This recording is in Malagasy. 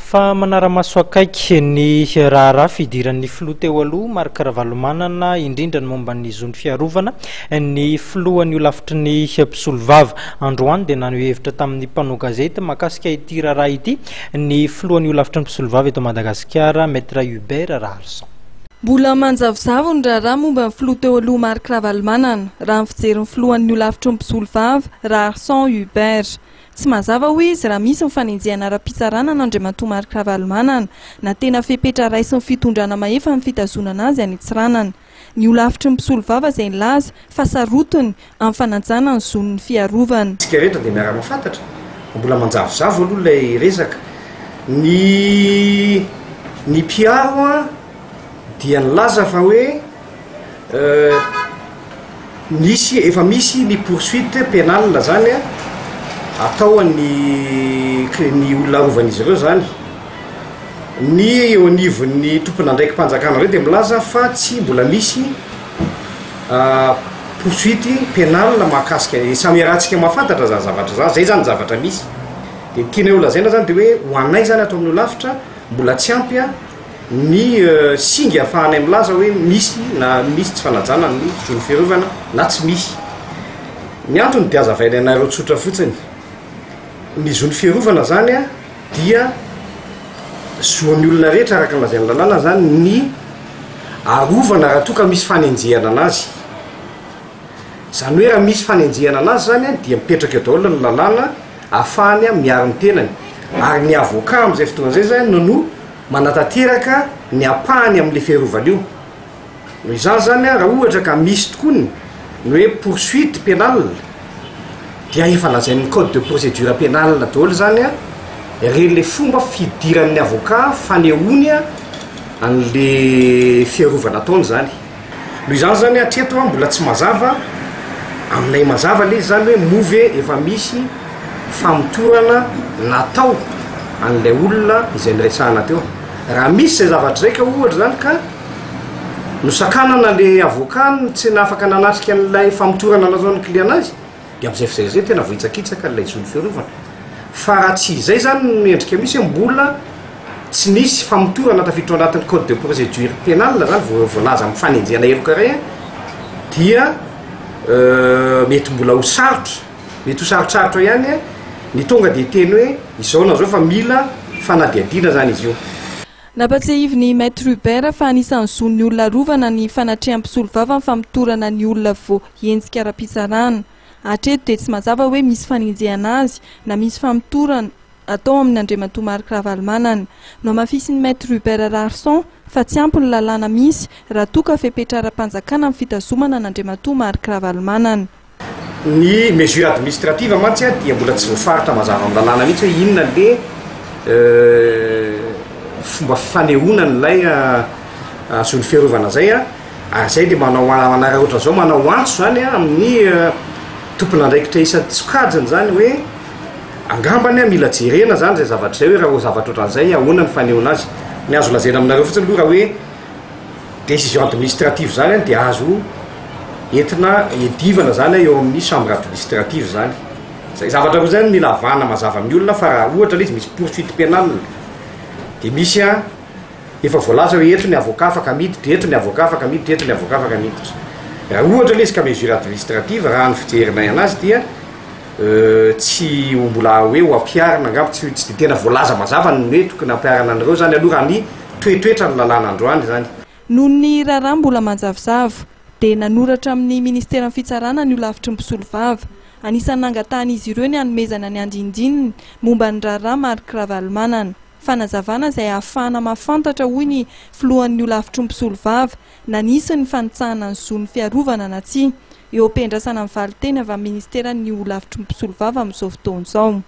Fa manara-maso akaiky ny raharaha fidiran'ny filoha teo aloha Marc Ravalomanana, indrindra ny momba ny zon'ny fiarovana, ny filohan'ny holafitry ny mpisolovava. Androany dia naneho hevitra tamin'ny mpanao gazety mahakasika ity raharaha ity ny filohan'ny holafitry ny mpisolovava eto Madagasikara, Maître Hubert Raharison. Mbola manjavozavo ny raharaha momba ny filoha teo aloha Marc Ravalomanana, raha ny fijerin'ny filohan'ny holafitry ny mpisolovava, Raharison Hubert. Tsy mazava, hoy izy, raha misy ny fanenjehana ara-pitsarana an'Andriamatoa Marc Ravalomanana, na tena fepetra raisin'ny fitondrana mahefa amin'ny fitazonana azy any Antsiranana. Ny holafitry ny mpisolovava izay nilaza fa sarotiny amin'ny fanajana ny zon'ny fiarovana. Isika rehetra dia miara-mahafantatra fa mbola manjavozavo aloha ilay resaka. Ny ny mpiaro dia nilaza fa hoe Misy, efa misy ny poursuite pénale zany a, atao an'ny ny olona arovan'izy ireo zany. Ny eo anivon'ny tompon'andraiki-panjakana indray dia milaza fa tsy mbola misy poursuite pénale mahakasika, samy iarahantsika mahafantatra zany zavatra zany, zay zany ny zavatra misy. De ny tianay ho lazaina zany de hoe ho anay zany ato amin'ny holafitra mbola tsy ampy a, Ny singa ahafahanay milaza hoe misy na misy tsy fanajana ny zon'ny fiarovana na tsy misy. Ny antony dia hazavainay anareo tsotra fotsiny. Ny zon'ny fiarovana zany dia zon'ny olona rehetra araka ny lazain'ny lalàna zany ny arovana raha toa ka misy fanenjehana anazy. Izany hoe raha misy fanenjehana anazy zany dia mipetraka eo daholo ny lalàna ahafahany miaro ny tenany. Ary ny avocat amin'izay fotoana izay zany no no manatanteraka ny ampahany amin'ilay fiarovana io. Noho izany zany raha ohatra ka misy tokoa ny ny hoe poursuite pénale dia efa lazain'ny code de procédure pénale daholo zany ireny le fomba fidiran'ny avocat fanehoany an'le fiarovana ataony zany. Noho izany zany hatreto mbola tsy mazava aminay mazava le izy zany hoe moa ve efa misy famotorana natao an'ilay olona izay niresahana teo. Raha misy izay zavatra izay ka ohatra zany ka nosakanana le avocat tsy nafaka nanatrika an'ilay famotorana nataon'ny client azy dia amin'izay fizay izay tena voahitsakitsaka ilay zon'ny fiarovana. Fa raha tsy izay zany no endrika misy hoe mbola Tsy nisy famotorana tafiditra ao anatin'ny code de procédure pénale zany vao voalaza amin'ny fanenjehana heloka iray dia mety mbola ho sarotra, mety ho sarotsarotra ihany ny tonga dia hiteny hoe izao na izao fa mila fanadihadiana zany izy io. Nampatsiahivin'i Maître Hubert fa anisan'ny zon'ny olona arovana ny fanatrehan'ny mpisolovava ny famotorana ny olona voahenjika ara-pitsarana. Hatreto dia tsy mazava hoe misy fanenjehana azy na misy famotorana atao amin' Andriamatoa Marc Ravalomanana. Nohamafisin'ny Maître Hubert Raharison fa tsy ampy ny lalàna misy raha toa ka fepetra ara-panjakana amin'ny fitazomana an'Andriamatoa Marc Ravalomanana. Ny mesure administrative mantsy dia mbola tsy voafaritra mazava amin'ny lalàna mihitsy hoe inona le fomba fanehoana an'ilay zon'ny fiarovana izay ary izay dia manao manararaotra izao manao antso izany amin'ny tompon'andraikitra isan-tsokajiny izany hoe Angambany an, mila jerena zany zay zavatra zay hoe raha zavatra ohatran'izay ahoana ny fanehoana azy. Ny azo lazaina aminareo fotsiny aloha raha hoe décision administrative zany an dia azo entina iadivana zany eo amin'ny chambre administrative zany. Zay zavatra roa zay no mila avahana mazava amin'ny olona fa raha ohatra ilay izy misy poursuite pénale dia misy an efa voalaza hoe eto ny avocat afaka miditra, eto ny avocat afaka miditra, eto ny avocat afaka miditra. Raha ohatra ilay izy ka mesure administrative raha ny fijerinay anazy dia Tsy ho mbola hoe ho ampiharina angamba, tsy tsy dia tena voalaza mazava ny hoe tokony hampiharana an'ireo izany aloha raha ny toetoetra ny lalàna androany izany. Noho ny raharaha mbola manjavozavo, dia nanoratra amin'ny ministeran'ny Fitsarana ny holafitry ny mpisolovava. Anisan'ny nangatahan'izy ireo ny hanomezana ny andinindininy momba ny raharaha Marc Ravalomanana. Fanazavana izay ahafahana mahafantatra, hoy ny filohan'ny holafitry ny mpisolovava, na nisy ny fanitsahana ny zon'ny fiarovana na tsia. Eo am-piandrasana ny valin-teny avy amin'ny ministeran'ny holafitry ny mpisolovava amin'izao fotoana izao.